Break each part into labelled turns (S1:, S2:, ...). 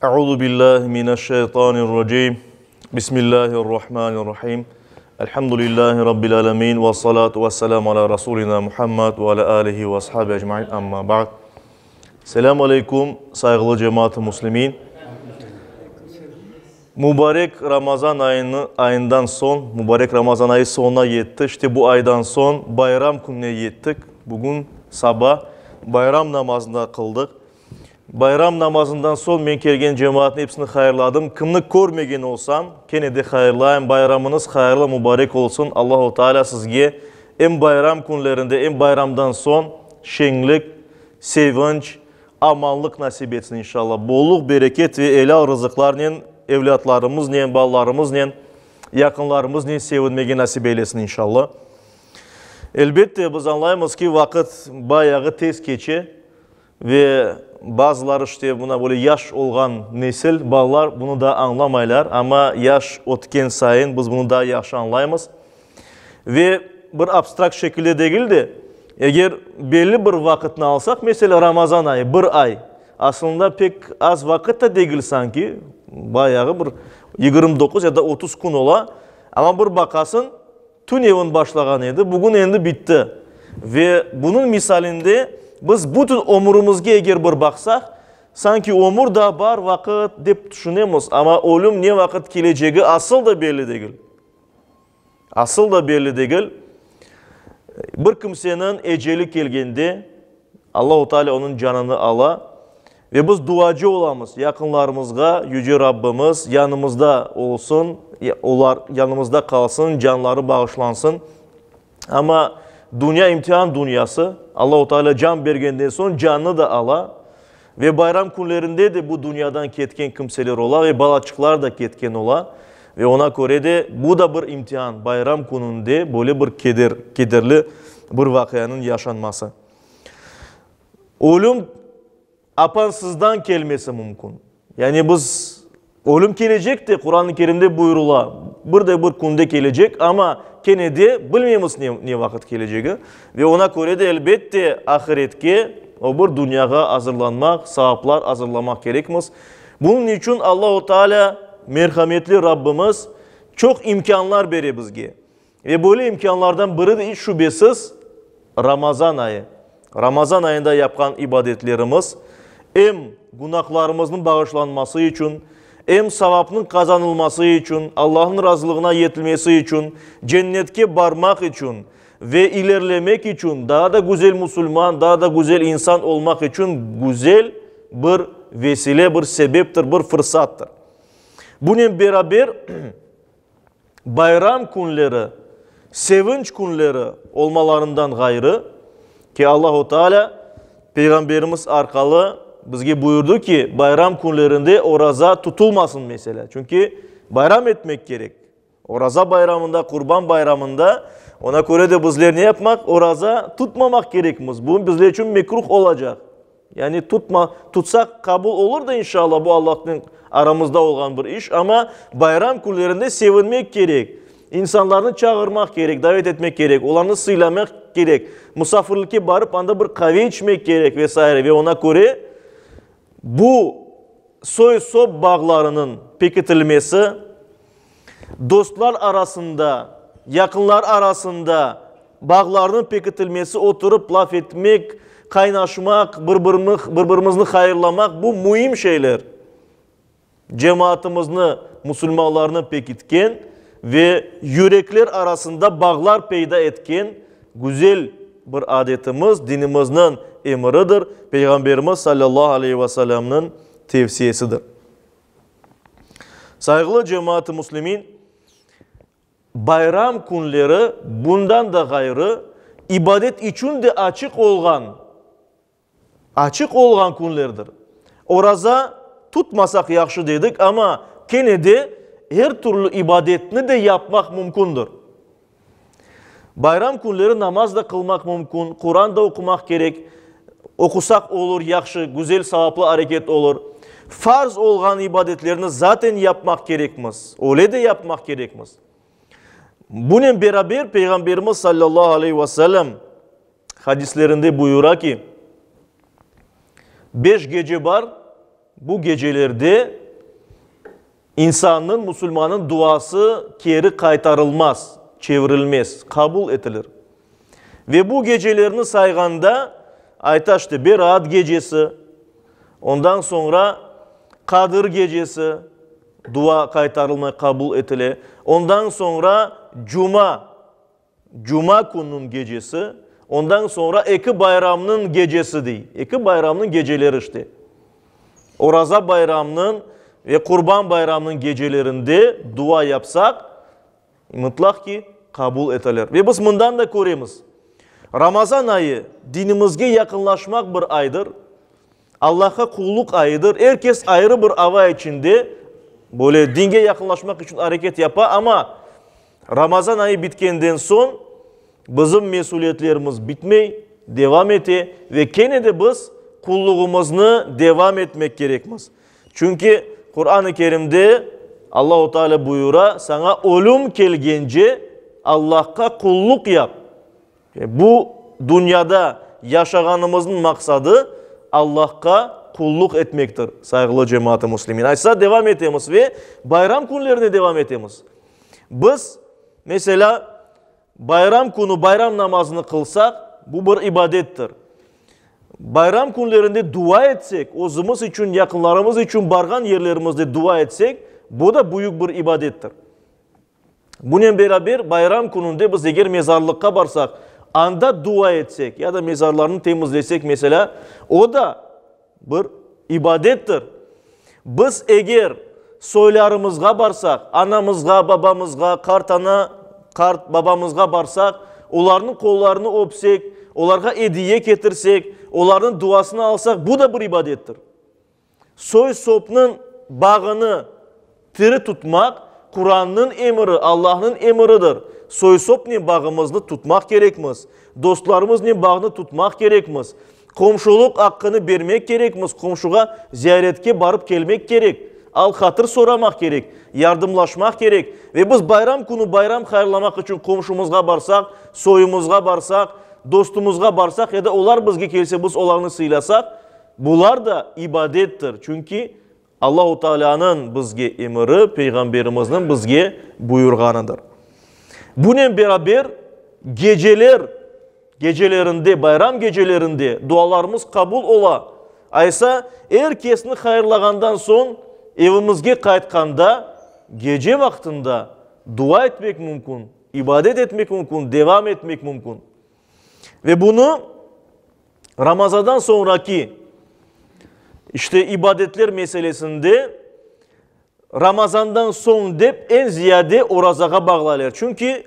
S1: Euzu billahi mineşşeytanirracim. Bismillahirrahmanirrahim. Elhamdülillahi rabbil alamin ve salatu vesselamu ala rasulina Muhammed ve ala alihi ve ashabi ecmaîn. Amma ba'd. Selamu aleykum, sayğılı cemaat-ı muslimin. Mübarek Ramazan ayını, ayından soñ, mübarek Ramazan ayı soñuna yetti. İşte bu aydan soñ bayram kününe yettik. Bugün saba bayram namazını da qıldıq. Bayram namazından soñ men kelgen cemaatnıñ episini hayırladım. Kimni körmegen olsam, kene de hayırlayım. Bayramıñız hayırlı, mübarek olsun. Allahu Teala sizge em bayram künlerinde, em bayramdan soñ şeñlik, sevinç, amanlıq nasip etsin inşallah. Bolluq, bereket ve elâl rızıqlarnen evlâtlarımıznen, balalarımıznen, yaqınlarımıznen sevinmege nasip eylesin inşallah. Elbette, biz añlaymız ki, vaqıt bayağı tez keçe. Ve bazıları işte mına böyle yaş olğan nesil, balalar bunı daa añlamaylar, amma yaş ötken sayın biz bunı daa yahşı añlaymız. Ve bir abstrakt şekilde degil de, eger belli bir vaqıtnı alsaq, meselâ, Ramazan ayı, bir ay, aslında pek az vaqıt da degil sanki, bayağı bir 29 ya da 30 kün ola, amma bir baqasıñ, Tünevin başlağan edi, bugün endi bitti. Ve bunıñ misalinde biz bütün ömürimizge eger bir baqsaq, sanki ömür daa bar vaqıt dep tüşünemiz, amma ölüm ne vaqıt kelecegi asıl da belli degil. Asıl da belli degil. Bir kimseniñ eceli kelgende, Allahu Teala onıñ canını ala ve biz duacı olamız, yaqınlarımızğa Yüce Rabbimiz yanımızda olsun, olar yanımızda qalsın, canları bağışlansın. Amma dünya imtian dünyası, Allahu Teala can bergenden soñ cannı da ala ve bayram künlerinde de bu dünyadan ketken kimseler ola ve balaçıqlar da ketken ola ve ona köre de bu da bir imtian, bayram kününde böyle bir keder, kederli bir vaqianıñ yaşanması. Ölüm apansızdan kelmesi mümkün. Yani biz, ölüm kelecek de, Quran-ı Kerimde buyurıla, bir de bir künde kelecek, amma kene de bilmeymiz ne, ne vaqıt kelecegi. Ve ona köre de, elbette, ahiretke, o bir dünyağa azırlanmaq, savaplar azırlamaq kerekmiz. Bunıñ içün Allahu Teala, merhametli Rabbimiz, çoq imkânlar bere bizge. Ve böyle imkânlardan biri de iç şübesiz Ramazan ayı. Ramazan ayında yapqan ibadetlerimiz em günahlarımıznıñ bağışlanması içün, em savapnıñ qazanılması içün, Allahnıñ razılığına yetilmesi içün, cennetke barmaq içün ve ilerlemek içün, daa da güzel musulman, daa da güzel insan olmaq içün güzel bir vesile, bir sebeptir, bir fırsattır. Bunen beraber, Bayram künleri, sevinç künleri olmalarından ğayrı, ki Allahu Teala Peyğamberimiz arqalı bizge buyurdı ki, bayram künlerinde oraza tutulmasın meselâ, çünki bayram etmek kerek. Oraza bayramında, Qurban bayramında, ona köre de bizler ne yapmaq? Oraza tutmamaq kerekmiz. Bu bizler içün mekruh olacaq. Yani tutma, tutsaq qabul olur da inşallah, bu Allahnen aramızda olğan bir iş, amma bayram künlerinde sevinmek kerek, insanlarnı çağırmaq kerek, davet etmek kerek, olarnı sıylamaq kerek, musafirlikke barıp anda bir qave içmek kerek ve saire. Ve ona köre bu soy-sop bağlarınıñ pekitilmesi, Dostlar arasında, yaqınlar arasında bağlarnıñ pekitilmesi, oturıp laf etmek, qaynaşmaq, bir-birimizni hayırlamaq, bu müim şeyler. Cemaatımıznı, musulmanlarnı pekitken ve yürekler arasında bağlar peyda etken güzel bir adetimiz, dinimizniñ emiridir, Peyğamberimiz salâllahu aleyhi ve selâmniñ tevsiyesidir. Sayğılı cemaat-ı müslimin, bayram künleri bundan da ğayrı ibadet içün de açıq olğan, açıq olğan künlerdir. Oraza tutmasaq yahşı dedik, amma kene de er türlü ibadetni de yapmaq mümkündir. Bayram künleri namaz da qılmaq mümkün, Quran da oqumaq kerek. Oqusaq olur, yahşı, güzel, savaplı areket olur. Farz olğan ibadetlerni zaten yapmaq kerekmiz, öyle de yapmaq kerekmiz. Bunen beraber Peyğamberimiz sallallahu aleyhi ve sellem hadislerinde buyura ki, beş gece bar, Bu gecelerde insannıñ, musulmannıñ duası keri qaytarılmaz, çevirilmez, qabul etilir. Ve bu gecelerni sayğanda ayta, işte, Beraat gecesi, ondan soñra Qadır gecesi, dua qaytarılmay qabul etile, ondan soñra Cuma, Cuma kününiñ gecesi, ondan soñra eki bayramnıñ gecesi dey. Eki bayramnıñ geceleri işte. Oraza bayramnıñ ve Qurban bayramnıñ gecelerinde dua yapsaq, mıtlaq ki, qabul etilir. Ve biz mından da köremiz, Ramazan ayı dinimizge yaqınlaşmaq bir aydır, Allahqa qulluq ayıdır. Er kes ayrı bir ava içinde böyle dinge yaqınlaşmaq içün areket yapa, amma Ramazan ayı bitkenden soñ bizim mesüliyetlerimiz bitmey, devam ete ve kene de biz qulluğımıznı devam etmek kerekmiz. Çünki Quran-ı Kerimde Allahu Teala buyura, Saña ölüm kelgence Allahqa qulluq yap. Bu dünyada yaşağanımıznıñ maqsadı Allahqa qulluq etmektir, sayğılı cemaat-ı müslimin. Aysa devam etemiz ve bayram künlerine devam etemiz. Biz, meselâ, bayram künü bayram namazını qılsaq, bu bir ibadettir. Bayram künlerinde dua etsek, özümiz içün, yaqınlarımız içün barğan yerlerimizde dua etsek, bu da büyük bir ibadettir. Bunen beraber, bayram kününde biz eger mezarlıqqa barsaq, anda dua etsek ya da mezarlarnı temizlesek, meselâ, o da bir ibadettir. Biz eger soylarımızğa barsaq, anamızğa, babamızğa, qartana, qart babamızğa barsaq, olarnıñ qollarını öpsek, olarğa ediye ketirsek, olarnıñ duasını alsaq, bu da bir ibadettir. Soy-sopnıñ bağını tiri tutmaq Qurannıñ emiri, Allahnıñ emiridir. Soy-sopnen bağımıznı tutmaq kerekmiz. Dostlarımıznen bağnı tutmaq kerekmiz. Qomşulıq aqqını bermek kerekmiz, qomşuğa ziyaretke barıp kelmek kerek, al-hatır soramaq kerek, yardımlaşmaq kerek. Ve biz bayram künü bayram hayırlamaq içün qomşumızğa barsaq, soyumızğa barsaq, dostumızğa barsaq ya da olar bizge kelse, biz olarnı sıylasaq, Bular da ibadettir, çünki Allahu Tealânıñ bizge emiri, Peyğamberimizniñ bizge buyurğanıdır. Bunen beraber, geceler, gecelerinde, bayram gecelerinde dualarımız qabul ola. Aysa, er kesni hayırlağandan soñ, evimizge qaytqanda, gece vaqtında dua etmek mümkün, ibadet etmek mümkün, devam etmek mümkün. Ve bunı Ramazadan soñraki, işte, ibadetler meselesinde Ramazandan soñ dep eñ ziyade orazağa bağlaylar. Çünki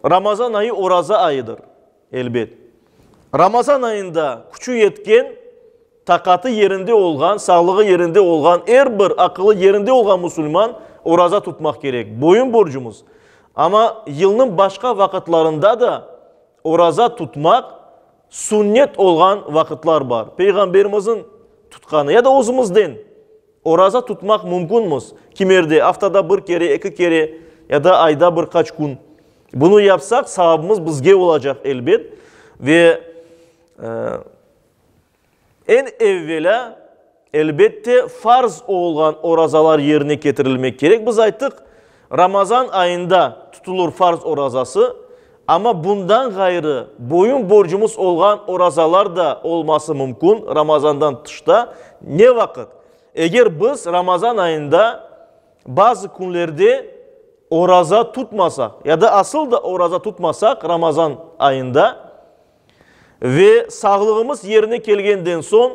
S1: Ramazan ayı oraza ayıdır, elbet. Ramazan ayında küçü yetken, taqatı yerinde olğan, sağlığı yerinde olğan, er bir aqılı yerinde olğan musulman oraza tutmaq kerek. Boyun borcumız. Amma yılnıñ başqa vaqıtlarında da Oraza tutmaq sünnet olğan vaqıtlar bar. Peyğamberimizniñ tutqanı ya da özümizden oraza tutmaq mümkünmiz. Kimerde, aftada bir kere, eki kere ya da ayda bir qaç kün. Bunı yapsaq, savabımız bizge olacaq, elbet. Ve Eñ evvelâ, elbette, farz olğan orazalar yerine ketirilmek kerek. Biz ayttıq, Ramazan ayında tutulır farz orazası, amma bundan ğayrı boyun borcumız olğan orazalar da olması mümkün Ramazandan tışta. Ne vaqıt? Eger biz Ramazan ayında bazı künlerde oraza tutmasaq ya da asıl da oraza tutmasaq Ramazan ayında, Ve sağlığımız yerine kelgenden soñ,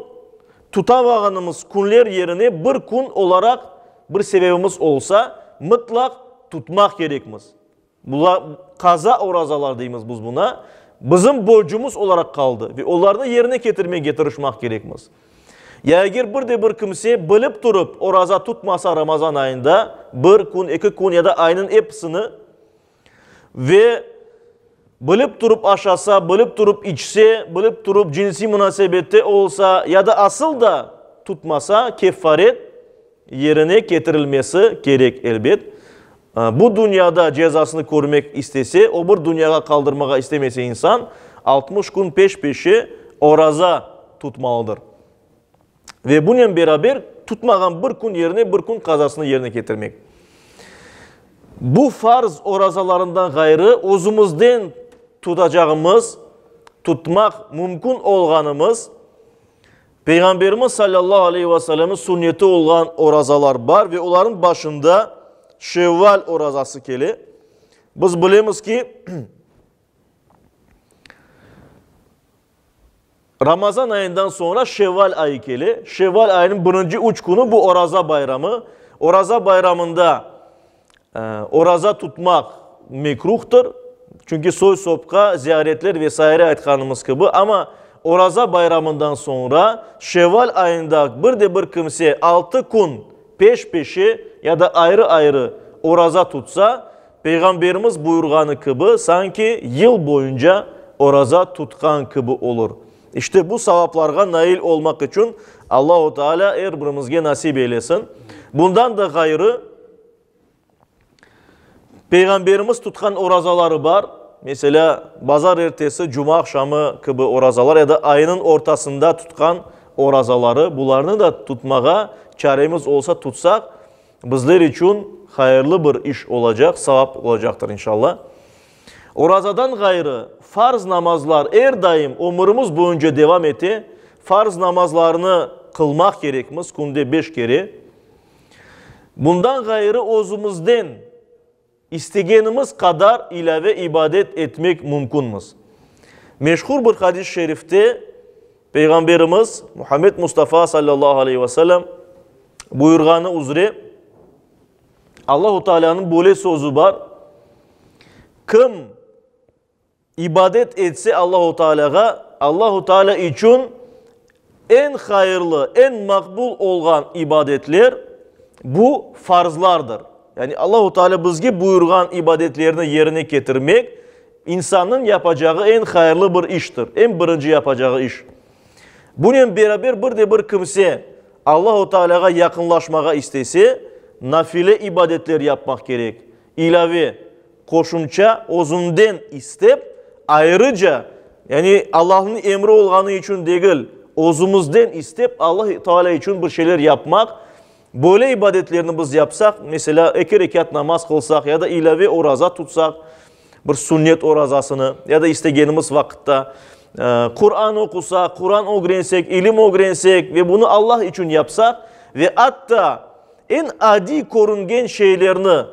S1: tutamağanımız künler yerine bir kün olaraq bir sebebimiz olsa, mıtlaq tutmaq kerekmiz. Bular, qaza orazalar deymiz biz buna, bizim borcumız olaraq qaldı ve olarnı yerine ketirmege tırışmaq kerekmiz. Ya eger bir de bir kimse bilip turıp oraza tutmasa Ramazan ayında, bir kün, eki kün ya da aynıñ episini, Ve bilip turıp aşasa, bilip turıp içse, bilip turıp cinsiy munasebette olsa ya da asıl da tutmasa, keffaret yerine ketirilmesi kerek, elbet. Bu dünyada cezasını körmek istese, o bir dünyağa qaldırmağa istemese insan, 60 kün peş-peşe oraza tutmalıdır. Ve bunen beraber tutmağan bir kün yerine bir kün qazasını yerine ketirmek. Bu farz orazalarından ğayrı özümizden tutacağımız, tutmaq mümkün olğanımız Peyğamberimiz salâllahu aleyhi ve sellemniñ sünneti olğan orazalar bar ve olarnıñ başında Şevval orazası kele. Biz bilemiz ki, Ramazan ayından soñra Şevval ayı kele. Şevval ayınıñ birinci üç künü bu Oraza bayramı. Oraza bayramında oraza tutmaq mekruhtır, çünki soy-sopqa ziyaretler ve saire aytqanımız kibi. Amma Oraza bayramından soñra Şevval ayında bir de bir kimse altı kün peş-peşe ya da ayrı-ayrı oraza tutsa, Peyğamberimiz buyurğanı kibi, sanki yıl boyunca oraza tutqan kibi olur. İşte bu savaplarğa nail olmaq içün Allahu Teala er birimizge nasip eylesin. Bundan da ğayrı, Peyğamberimiz tutqan orazaları bar. Meselâ, bazar ertesi, cuma aqşamı kibi orazalar ya da ayınıñ ortasında tutqan orazaları. Bularnı da tutmağa çaremiz olsa tutsaq, Bizler içün hayırlı bir iş olacaq, savap olacaqtır, inşalla. Orazadan ğayrı, farz namazlar er daim ömürimiz boyunca devam ete. Farz namazlarnı qılmaq kerekmiz, künde beş kere. Bundan ğayrı, özümizden İstegenimiz qadar ilâve ibadet etmek mümkünmiz. Meşhur bir hadis-i şerifte Peyğamberimiz Muhammed Mustafa sallallahu aleyhi ve sellem buyurğanı üzre Allahu Teala'nıñ böyle sözü bar, Kim İbadet etse Allahu Tealâğa, Allahu Tealâ içün eñ hayırlı, eñ maqbul olğan ibadetler bu farzlardır. Yani Allahu Tealâ bizge buyurğan ibadetlerni yerine ketirmek insannıñ yapacağı eñ hayırlı bir iştir, eñ birinci yapacağı iş. Bunen beraber bir de bir kimse Allahu Tealâğa yaqınlaşmağa istese, nafile ibadetler yapmaq kerek, ilâve, Qoşumça özünden istep, ayrıca, yani Allahnıñ emri olğanı içün degil, özümizden istep Allah Teala içün bir şeyler yapmaq, böyle ibadetlerni biz yapsaq, meselâ, eki rekât namaz qılsaq ya da ilâve oraza tutsaq, bir sünnet orazasını ya da istegenimiz vaqıtta Quran oqusaq, Quran ögrensek, ilim ögrensek ve bunı Allah içün yapsaq ve atta eñ adiy körüngen şeylerni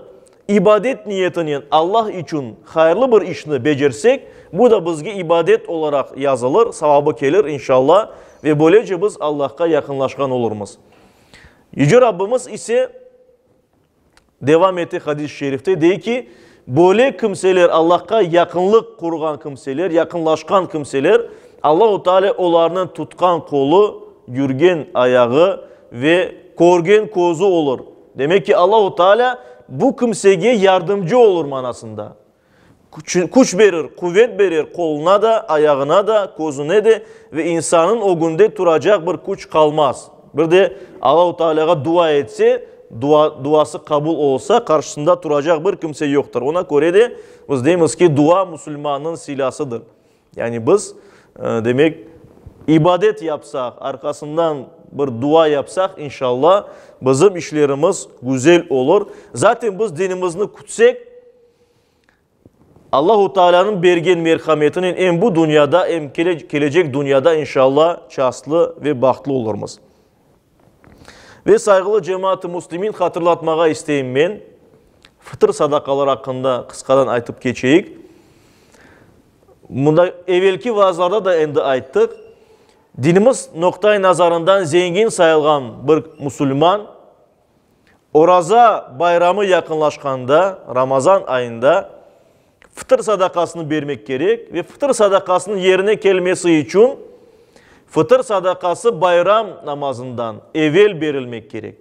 S1: İbadet niyetinen Allah içün hayırlı bir işni becersek, bu da bizge ibadet olaraq yazılır, savabı kelir, inşallah, ve böylece biz Allahqa yaqınlaşqan olurmız. Yüce Rabbimiz ise devam ete hadis-i şerifte, dey ki, böyle kimseler, Allahqa yaqınlıq qurğan kimseler, yaqınlaşqan kimseler, Allahu Teala olarnıñ tutqan qolu, yürgen ayağı ve körgen közü olur. Demek ki, Allahu Teala bu kimsege yardımcı olur manasında. Küç berir, quvet berer qoluna da, ayağına da, közüne de ve insanıñ ögünde turacaq bir küç qalmaz. Bir de Allahu Teala'ğa dua etse, dua, duası qabul olsa, qarşısında turacaq bir kimse yoqtır. Ona köre de biz deymiz ki, dua musulmannıñ silâsıdır. Yani biz, demek, ibadet yapsaq, arqasından bir dua yapsaq, inşallah, bizim işlerimiz güzel olur. Zaten biz dinimizni kütsek, Allahu Teala'nıñ bergen merhametinen em bu dünyada, em kelecek dünyada, inşallah, çastlı ve bahtlı olurmız. Ve sayğılı cemaat-ı müslimin, hatırlatmağa isteyim men, fıtır sadaqaları aqqında qısqadan aytıp keçeyik. Mında evelki vaazlarda da endi ayttıq. Dinimiz noqta-i nazarından zengin sayılğan bir musulman Oraza bayramı yaqınlaşqanda, Ramazan ayında fıtır sadaqasını bermek kerek ve fıtır sadaqasınıñ yerine kelmesi içün fıtır sadaqası bayram namazından evel berilmek kerek.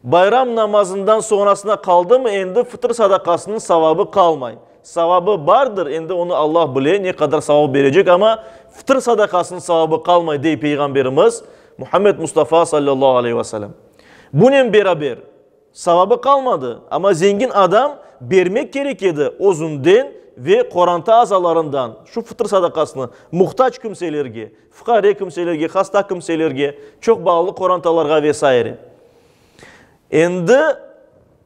S1: Bayram namazından soñrasına qaldımı, endi fıtır sadaqasınıñ savabı qalmay. Savabı bardır, endi onı Allah bile, ne qadar savap berecek, amma fıtır sadaqasınıñ savabı qalmay, dey Peyğamberimiz Muhammed Mustafa sallallahu aleyhi ve sellem. Bunen beraber, savabı qalmadı, amma zengin adam bermek kerek edi özünden. ve qoranta azalarından şu fıtır sadaqasını muhtac kimselerge, fuqare kimselerge, hasta kimselerge, çoq balalı qorantalarğa ve saire. Endi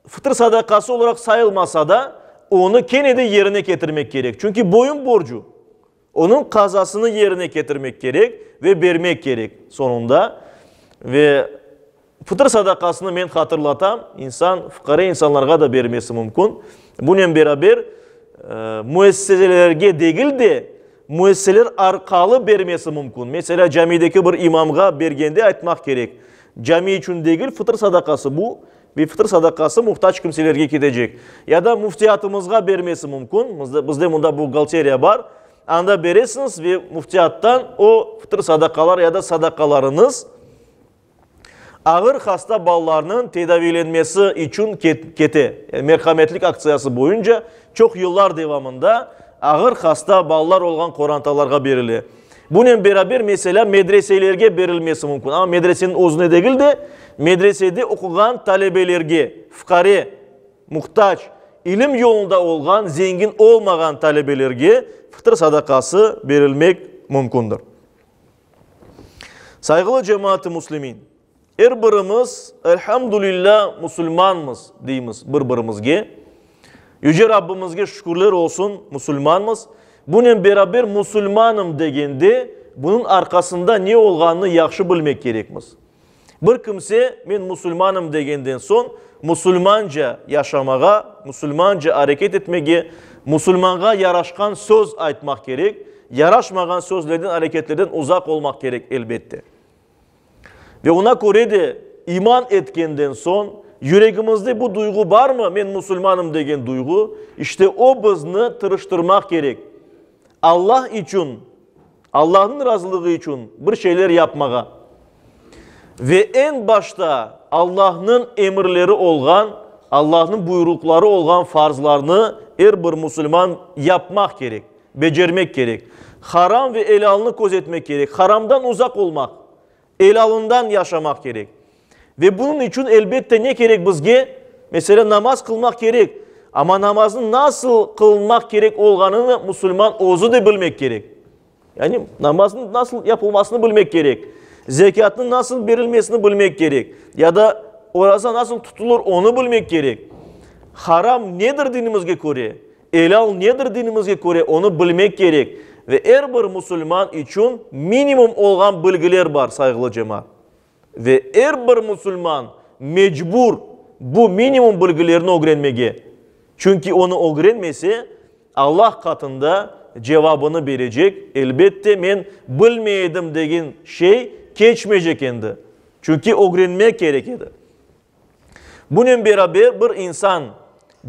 S1: fıtır sadaqası olaraq sayılmasa da, onı kene de yerine ketirmek kerek, çünki boyun borcu. Onıñ qazasını yerine ketirmek kerek ve bermek kerek soñunda. Ve fıtır sadaqasını men hatırlatam, insan fuqare insanlarğa da bermesi mümkün. Bunen beraber, müessiselerge degil de, müessiseler arqalı bermesi mümkün. Meselâ, camideki bir imamğa bergende aytmaq kerek, cami içün degil, fıtır sadaqası bu Ve fıtır sadaqası muhtac kimselerge ketecek. Ya da müftiyatımızğa bermesi mümkün, bizde mında buhgalteriya bar, anda beresiñiz ve müftiyattan o fıtır sadaqalar ya da sadaqalarıñız ağır hasta balalarnıñ tedaviylenmesi içün kete. Yani merhametlik aktsiyası boyunca çoq yıllar devamında ağır hasta balalar olğan qorantalarğa berile. Bunen beraber, meselâ, medreselerge berilmesi mümkün, amma medreseniñ özüne degil de, medresede oquğan talebelerge, fuqare, muhtac, ilim yolunda olğan, zengin olmağan talebelerge fıtır sadaqası berilmek mümkündir. Sayğılı cemaat-ı müslimin! Er birimiz, Elhamdülillâ, musulmanmız, deymiz bir-birimizge. Yüce Rabbimizge şükürler olsun, musulmanmız. Bunen beraber musulmanım degende, bunıñ arqasında ne olğanını yahşı bilmek kerekmiz. Bir kimse men musulmanım degenden soñ, musulmanca yaşamağa, musulmanca areket etmege, musulmanğa yaraşqan söz aytmaq kerek, yaraşmağan sözlerden, areketlerden uzaq olmaq kerek, elbette. Ve oña köre de iman etkenden soñ, yüregimizde bu duyğu barmı, men musulmanım degen duyğu, işte o bizni tırıştırmaq kerek, Allah içün, Allahnıñ razılığı içün bir şeyler yapmağa. Ve eñ başta Allahnıñ emirleri olğan, Allahnıñ buyruqları olğan farzlarnı er bir musulman yapmaq kerek. Becermek kerek. Haram ve elâlnı közetmek kerek. Haramdan uzaq olmaq, elâlından yaşamaq kerek. Ve bunıñ içün, elbette, ne kerek bizge? Meselâ, namaz qılmaq kerek. Amma namaznıñ nasıl qılınmaq kerek olğanını musulman özü de bilmek kerek. Yani namaznıñ nasıl yapılmasını bilmek kerek. Zekâtnıñ nasıl berilmesini bilmek kerek. Ya da oraza nasıl tutulır, onı bilmek kerek. Haram nedir dinimizge köre? Elâl nedir dinimizge köre, onı bilmek kerek. Ve er bir musulman içün minimum olğan bilgiler bar, sayğılı cemaat. Ve er bir musulman mecbur bu minimum bilgilerni ögrenmege. Çünki onı ögrenmese, Allah qatında cevabını berecek, elbette, men bilmey edim degen şey keçmeycek endi. Çünki ögrenmek kerek edi. Bunen beraber bir insan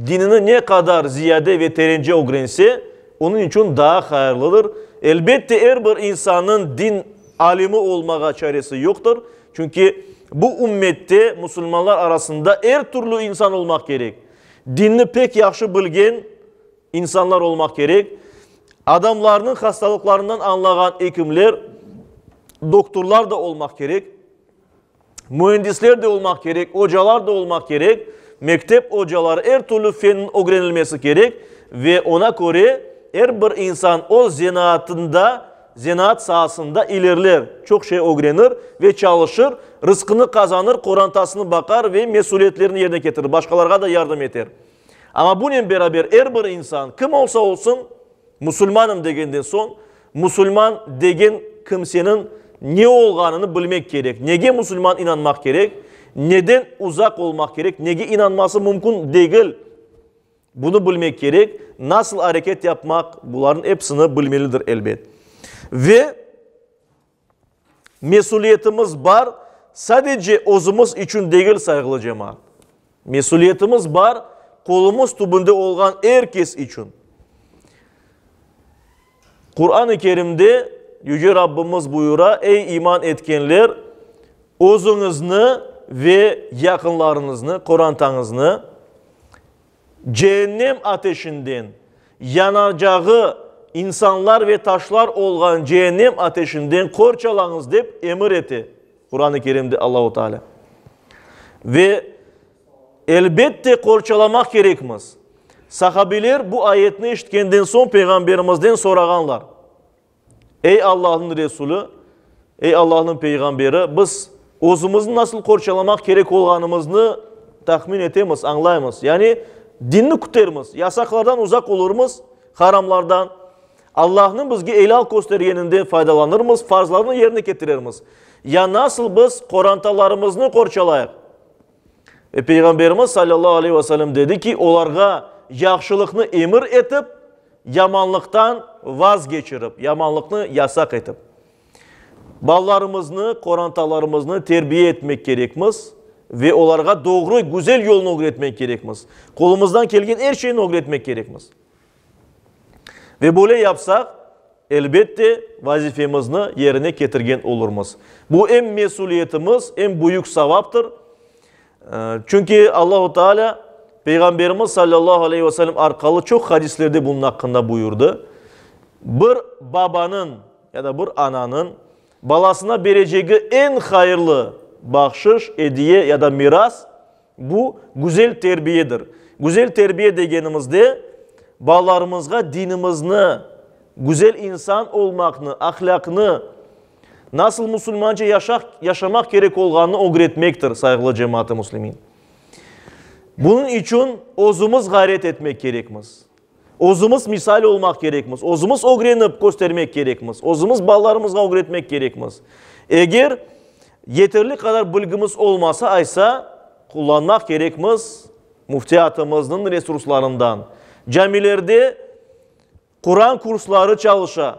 S1: dinini ne qadar ziyade ve terence ögrense, onıñ içün daa hayırlıdır. Elbette, er bir insannıñ din alimi olmağa çaresi yoqtır, çünki bu ümmette, musulmanlar arasında er türlü insan olmaq kerek. Dinni pek yahşı bilgen insanlar olmaq kerek. Adamlarnıñ hastalıqlarından añlağan ekimler, doktorlar da olmaq kerek. Müendisler de olmaq kerek, ocalar da olmaq kerek, mektep ocaları, er türlü fenniñ ögrenilmesi kerek ve oña köre er bir insan öz zenaatında, zenaat saasında ilerler, çoq şey ögrenir ve çalışır, rızqını qazanır, qorantasını baqar ve mesüliyetlerini yerine ketirir, başqalarğa da yardım eter. Amma bunen beraber er bir insan, kim olsa olsun, Musulmanım degenden soñ, musulman degen kimseniñ ne olğanını bilmek kerek, nege musulman inanmaq kerek, neden uzaq olmaq kerek, nege inanması mümkün degil, bunı bilmek kerek, nasıl areket yapmaq, bularnıñ episini bilmelidir, elbet. Ve Mesüliyetimiz bar, sadece özümiz içün degil, sayğılı cemaat. Mesüliyetimiz bar, qolumız tübünde olğan er kes içün. Quran-ı Kerimde Yüce Rabbimiz buyura, Ey iman etkenler, özüñizni ve yaqınlarıñıznı, qorantañıznı, Ceennem ateşinden, yanacağı insanlar ve taşlar olğan ceennem ateşinden qorçalañız, dep emir ete Quran-ı Kerimde Allahu Teala. Ve elbette qorçalamaq kerekmiz. Sahabiler bu ayetni eşitkenden soñ Peyğamberimizden sorağanlar, Ey Allahnıñ Resulü, ey Allahnıñ Peyğamberi, biz özümizni nasıl qorçalamaq kerek olğanımıznı tahmin etemiz, añlaymız. Yani dinni kütermiz, yasaqlardan uzaq olurmız, haramlardan, Allahnıñ bizge elâl köstergeninden faydalanırmız, farzlarnı yerine ketirermiz. Ya nasıl biz qorantalarımıznı qorçalayıq? Ve Peyğamberimiz salâllahu aleyhi ve sellem dedi ki, olarğa yahşılıqnı emir etip, yamanlıqtan vazgeçirip, yamanlıqnı yasaq etip. Balalarımıznı, qorantalarımıznı terbiye etmek kerekmiz ve olarğa doğru, güzel yolnı ögretmek kerekmiz. Qolumızdan kelgen er şeyni ögretmek kerekmiz. Ve böyle yapsaq, elbette, vazifemizni yerine ketirgen olurmız. Bu em mesüliyetimiz, em büyük savaptır. Çünki Allahu Teala Peyğamberimiz sallallahu aleyhi ve sellem arqalı çoq hadislerde bunıñ aqqında buyurdı. Bir babanıñ ya da bir ananıñ balasına berecegi eñ hayırlı bahşış, ediye ya da miras, Bu, güzel terbiyedir. Güzel terbiye degenimizde, balalarımızğa dinimizni, güzel insan olmaqnı, ahlâqnı, nasıl musulmanca yaşaq, yaşamaq kerek olğanını ögretmektir, sayğılı cemaat-ı müslimin. Bunıñ içün özümiz ğayret etmek kerekmiz. Özümiz misal olmaq kerekmiz, özümiz ögrenip köstermek kerekmiz, özümiz balalarımızğa ögretmek kerekmiz. Eger yeterli qadar bilgimiz olmasa, aysa, qullanmaq kerekmiz müftiyatımıznıñ resurslarından. Camilerde Quran kursları çalışa.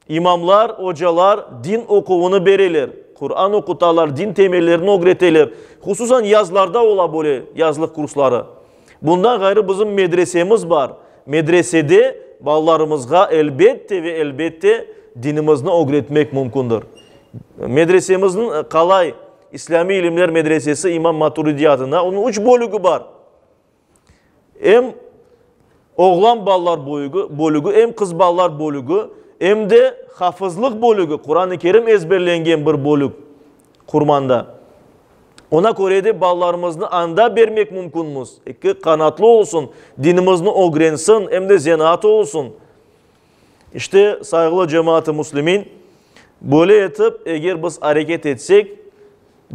S1: İmamlar, ocalar din oquvını bereler, Quran oqutalar, din temellerini ögreteler. Hususan yazlarda ola böyle yazlıq kursları. Bundan ğayrı bizim medresemiz bar. Medresede balalarımızğa elbette ve elbette dinimizni ögretmek mümkündir. Medresemizniñ Qalay İslâmiy ilimler medresesi İmam Maturidiy adına, onıñ üç bölügi bar. Em oğlan balalar bölügi, em qız balalar bölügi, em de hafızlıq bölügi, Quran-ı Kerim ezberlengen bir bölük Qurmanda. Ona köre de balalarımıznı anda bermek mümkünmiz, ki qanatlı olsun, dinimizni ögrensin, em de zenaatı olsun. İşte, sayğılı cemaat-ı müslimin, böyle etip, eger biz areket etsek,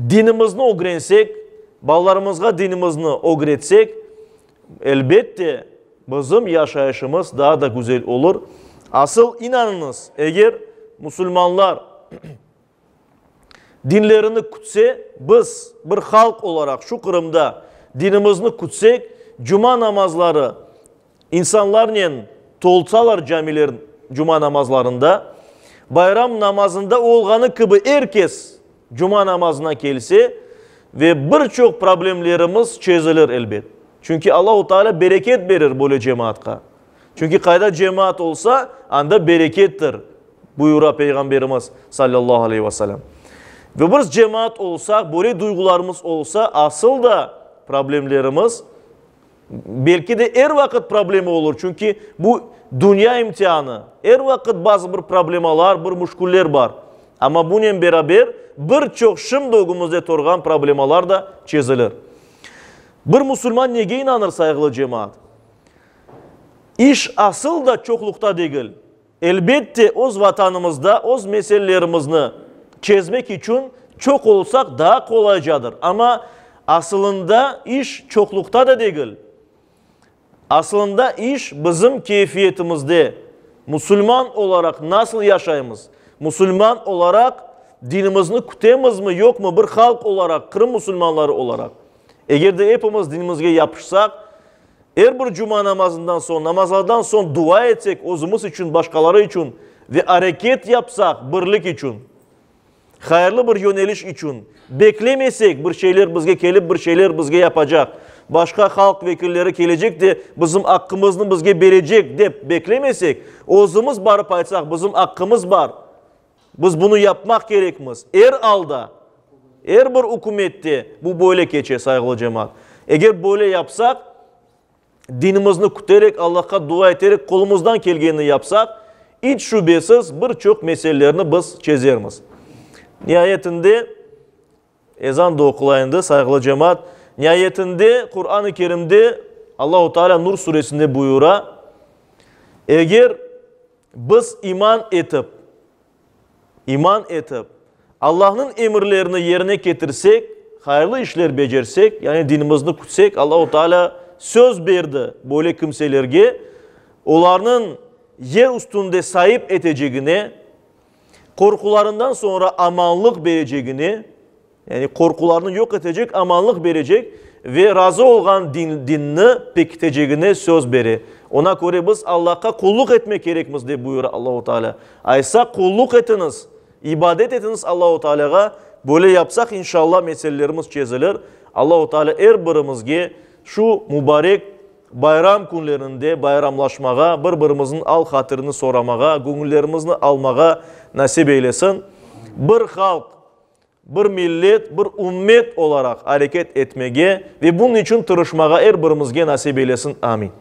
S1: Dinimizni ögrensek, balalarımızğa dinimizni ögretsek, elbette, bizim yaşayışımız daa da güzel olur. Asıl, inanıñız, eger musulmanlar dinlerini kütse, biz bir halq olaraq şu Qırımda dinimizni kütsek, cuma namazları İnsanlarnen tolsalar camiler cuma namazlarında, bayram namazında olğanı kibi er kes cuma namazına kelse ve bir çoq problemlerimiz çezilir elbet. Çünki Allahu Teala bereket berir böyle cemaatqa. Çünki qayda cemaat olsa, anda berekettir, buyura Peyğamberimiz, sallallahu aleyhi ve sellem. Ve biz cemaat olsaq, böyle duyğularımız olsa, asıl da problemlerimiz Belki de er vaqıt problema olur, çünki bu dünya imtianı, er vaqıt bazı bir problemalar, bir müşküller bar. Amma bunen beraber bir çoq şimdi ögümizde turğan problemalar da çezilir. Bir musulman nege inanır, sayğılı cemaat? İş asıl da çoqluqta degil. Elbette, öz Vatanımızda öz meselelerimizni çezmek içün çoq olsaq daa qolaycadır. Amma asılında iş çoqluqta da degil. Asılında iş bizim keyfiyetimizde, musulman olaraq nasıl yaşaymız, musulman olaraq dinimizni kütemizmi, yoqmı, bir halq olaraq, Qırım musulmanları olaraq. Eger de epimiz dinimizge yapışsaq, Er bir cuma namazından soñ, namazlardan soñ dua etsek özümiz içün, başqaları içün ve areket yapsaq birlik içün, hayırlı bir yöneliş içün, beklemesek bir şeyler bizge kelip bir şeyler bizge yapacaq, başqa halq vekilleri kelecek de bizim aqqımıznı bizge berecek dep beklemesek, özümiz barıp aytsaq bizim aqqımız bar, biz bunı yapmaq kerekmiz, er alda, Er bir ükümette bu böyle keçe, sayğılı cemaat. Eger böyle yapsaq, dinimizni küterek, Allahqa dua eterek, qolumızdan kelgenini yapsaq, iç şübesiz bir çoq meselelerni biz çezermiz. Niayetinde, ezan da oqula endi, sayğılı cemaat, niayetinde Quran-ı Kerimde. Allahu Teala Nur suresinde buyura, Eger biz iman etip, iman etip, Allahnıñ emirlerini yerine ketirsek, hayırlı işler becersek, yani dinimizni kütsek, Allahu Teala söz berdi böyle kimselerge, olarnıñ yer üstünde saip etecegine, qorqularından soñra amanlıq berecegine, Yani qorqularnı yoq etecek, amanlıq berecek ve razı olğan din, dinni pekitecegine söz bere. Ona köre biz Allahqa qulluq etmek kerekmiz, dep buyura Allahu Teala. Aysa qulluq etiñiz, ibadet etiñiz Allahu Tealağa, böyle yapsaq, inşallah, meselelerimiz çezilir. Allahu Teala er birimizge şu mubarek bayram künlerinde bayramlaşmağa, bir-birimizniñ al-hatirini soramağa, göñüllerimizni almağa nasip eylesin. Bir halq bir millet, bir ümmet olaraq areket etmege ve bunıñ içün tırışmağa er birimizge nasip eylesin. Amin.